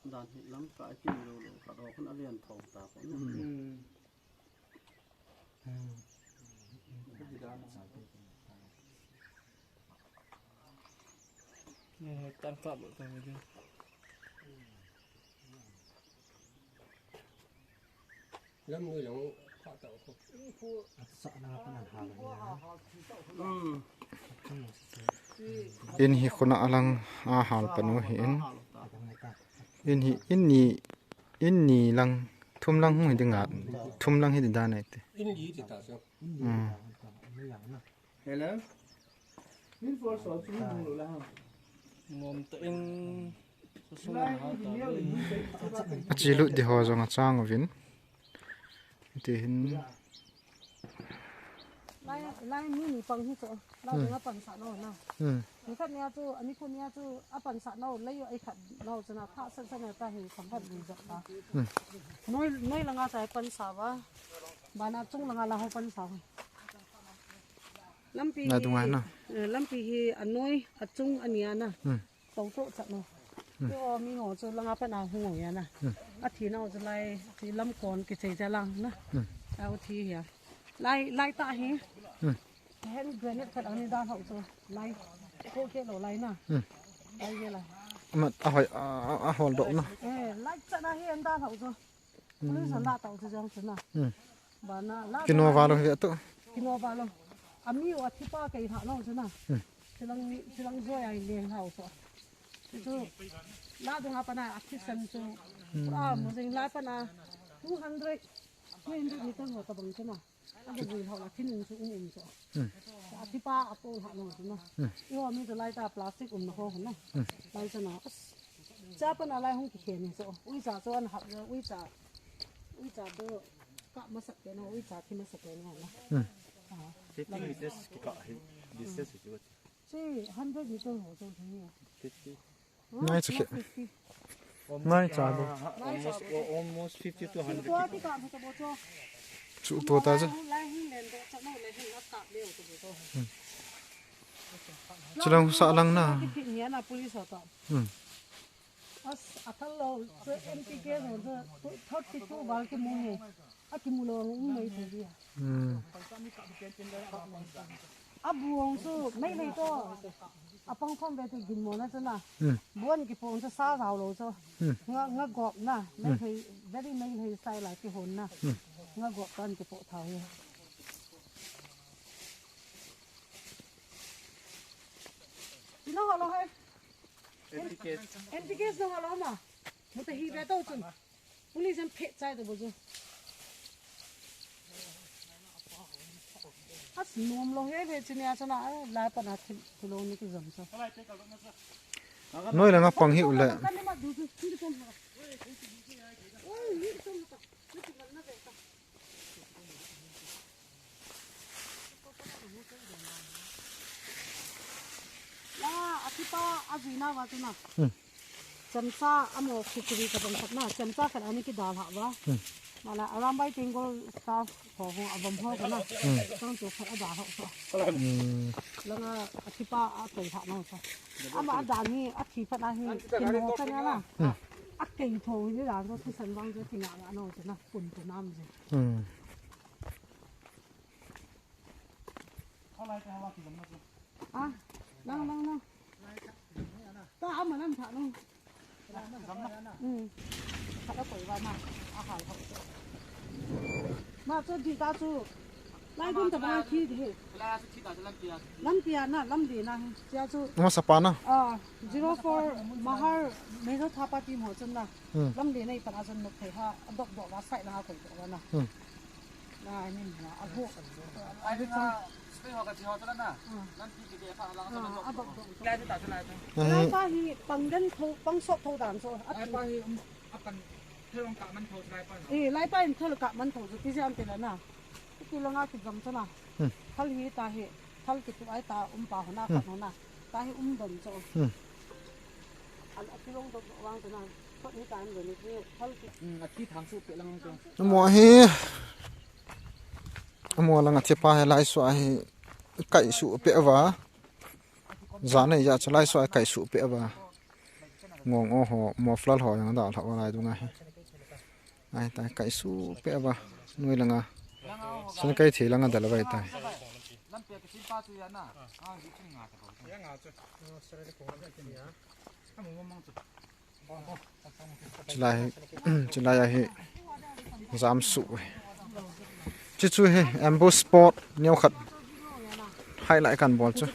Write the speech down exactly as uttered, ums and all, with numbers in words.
Dan hi lamkai kim lou lou khat ho khan alen tho ta ko. Hmm. Eh, tan kap lo ta video. Lam lui lang kha ta ko. Sa na pa na ha. Hmm. In hi khuna alang a hal panu hi in. In hi, in ni, in ni lang, thum lang hung hi ding a, thum lang hi ding dan ai te. In li ti ta so. Hmm. Hello? Min for so chu hung lo la ha. Ngom ta in, so so ha ta. Chilu di ho jong a chang uvin. Ti hin. Lai, lai mi ni pang hi chu. Lai Hmm. nga pang sa no na. Hmm. Ni khat nia chu, ani khu nia chu, a pang sa no, lai yo ai khat no chu na, pha sa sa na ta hi, sam phat ni ja ta. Hmm. Noi, noi langa sa ai pang sa ba. Ba na chung langa la ho pang sa ba. Lampi Na hi, dunga na. Eh, lampi hi a noi, a chung a nia na. Hmm. Tau to chat no. Hmm. Yo mi ngo chu langa pa na hu ngo ya na. Hmm. A thi na chu lai, thi lam kon ki chei ja lang na. Hmm. A u thi ya. Lai, lai ta hi. Hmm. Hand grenade khat ani da hau chu. Lai. Ko ke lo lai na. Hmm. Lai ye lai. Mat a hoi, a, a, a hol do na. Eh, lai cha na hi an da hau chu. Hmm. Police la tau chu jang chu na. Hmm. Ba na la Kino ta va lo hi tu. Kino va lo. Ami wa thi pa ke ha lo chu na. Hmm. Silang, silang joy ai le hau chu. Chu la dunga pa na a thi san chu. Hmm. A mo jing la pa na two hundred, three hundred meter ho ta bang chu na. A bu bui ho la thinung chu um um chu. Hmm. A thi pa a po ha lo chu na. Hmm. I ho mi chu lai ta plastic um na ho na. Hmm. Lai chu na. As. Cha pa na lai hung ki khen ni chu. Ui cha chu an hap le, ui cha. Ui cha do. Ka ma sa ke na, ui cha thi ma sa ke na na. Hmm. Ah. Fifty meters ki ka hi. Distance chu. Three hundred meter ho chu ni. Fifty. Nai chu khe. Nai cha bo. Almost, almost fifty to hundred. Chu to ta chu. Chulang sa lang na. Hmm. As a thalo, chu M P K ho chu thirty two val ki mu he. A ki mu lo um mai thei dia. Hmm. A bu hong chu mai mai to. A pang khom ve ti gin mo na chu na. Hmm. Buan ki pong chu sa rau lo chu. Hmm. Nga, nga gop na. Mai Hmm. thei, very mai thei style la ki hon na. Hmm. Nga gop tan ki po thau ye. Ina ho lo hai. N P K. N P K no ho lo ma. Mu ta hi ve to chun. Police an phet chai to bo chu. As nom lo he ve chini a chana, a, la pa na thil, thil lo ni ki jam sa. Noi la nga pang hi u le. Kan ni ma du chu, ni kon ha. Oi, ni kon ha. Ni kon na ve ta. La, a thi pa, a jui na va chu na. Hmm. Chamcha amo khichdi ka bang khat na, chamcha khat ani ki dal ha va. Hmm. Mala Arambai Tenggol staff ho ho abam ho ka na. Hmm. Tang chu khat a dal ho sa. Hmm. Langa a thi pa a kai ha na sa. Ama a dan hi a thi pa na hi ki mo ka na na. Hmm. A kai tho hi dan so thi san bang chu thi nga nga no chu na. Pun pun am je. Hmm. Ah, nang, nang, nang. Ta ama nam tha nang. Hmm. Khat a koi va ma. A hal ho. Ma chu di ta chu. Lai gun ta ba thi di. Lampi a na, lam di na hi. Tia chu. Ama sapa na. Ah, zero four Mahar Mezo Thapa team ho chun na. Hmm. Lam di na i pan a chun nuk thei ha. A dok dok va sai na ha koi dok va na. Hmm. Na, ni na, a bu. Ai, ni na, spray ho ka chi ho ta na. Hmm. Nan pi ki de pa lang sa na. Ah, a bak dong. Lai ta sa lai ta. Lai pa hi pang den tho, pang sot tho dan so. Lai pa hi, um, a pan, thel ong ka man tho lai pa. Eh, lai pa in thel ka man tho so, ti jam te la na. Ti la nga ki jam sa na. Hmm. Thal hi ta hi, thal ki tu ai ta, um pa ho na, hmm, ka ho na. Ta hi um dom so. Hmm. An a ti long dom wang sa na. Sot ni ta an dom ni, thal ki. Hmm, a ti thang su pe lang so. Mo hi. Amo lang a thipa hi lai sua hi kai su pe va. Jan a ja chu lai sua kai su pe va. Ngong o ho, muffler ho jong adalha u lai dunga hi. Ai tai, kai su pe ava, noi langa. Sun kai thi langa dal vai tai. Chulai hi, chulai a hi jam su. Chuchu hi ambush spot neo khat highlight kan bol chu.